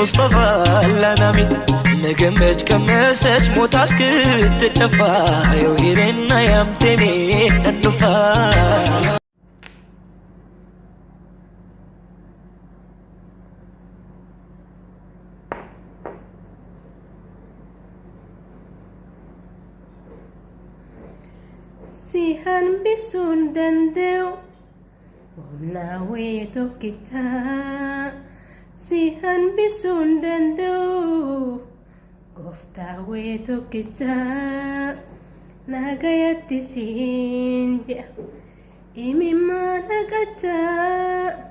ሙስጠፋ ላናሚ ነገመች ቀመሰች ሞታ እስክትደፋ የውሂሬና ያምቴሜ ነኑፋ። Si hanbisuun danda'u humnaawee tokkichaa, si hanbisuun danda'u gooftaawee tokkichaa, nagayatti siin jedha imimmaan haqachaa.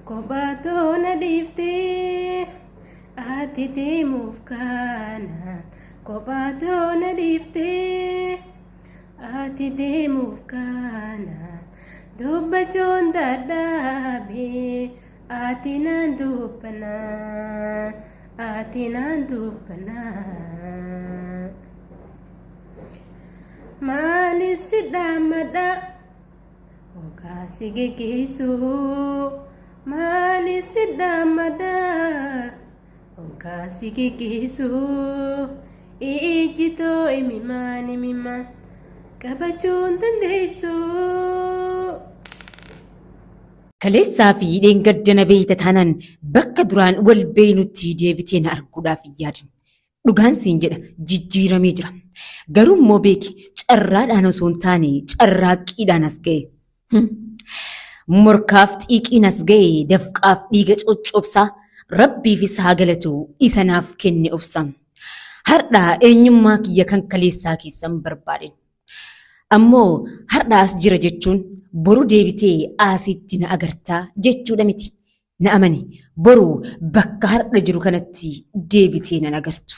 Kophaa toona dhiiftee ati deemuuf kaana, kophaa toona dhiiftee ati deemuuf kaana, dubbachuun dadhabee ati naan dubbanaa, ati naan dubbanaa. Maali si dhaammadha hoggaa si geggeessu? Maali si dhaammadha hoggaa si geggeessu? Ijjitoo imimaan imimaan qabachuun dandeessu. Kaleessaa fi dheengadda na beeyta taanaan bakka duraan wal beeynutti deebitee na arguudhaaf hin yaadin. Dhugaan siin jedha, jijjiiramee jira. Garuu immoo beeki, carraadhaan osoo hin taane carraaqqiidhaan as ga'e. Morkaaf xiiqiin as ga'e, dafqaaf dhiiga coccobsaa, Rabbiifis haa galatu isa naaf kenne obsa. Har'a eenyummaa kiyya kan kaleessaa keessan barbaadin. Ammoo har'a as jira jechuun boru deebitee aasitti na agartaa jechuudha miti. Na amani, boru bakka har'a jiru kanatti deebitee nan agartu.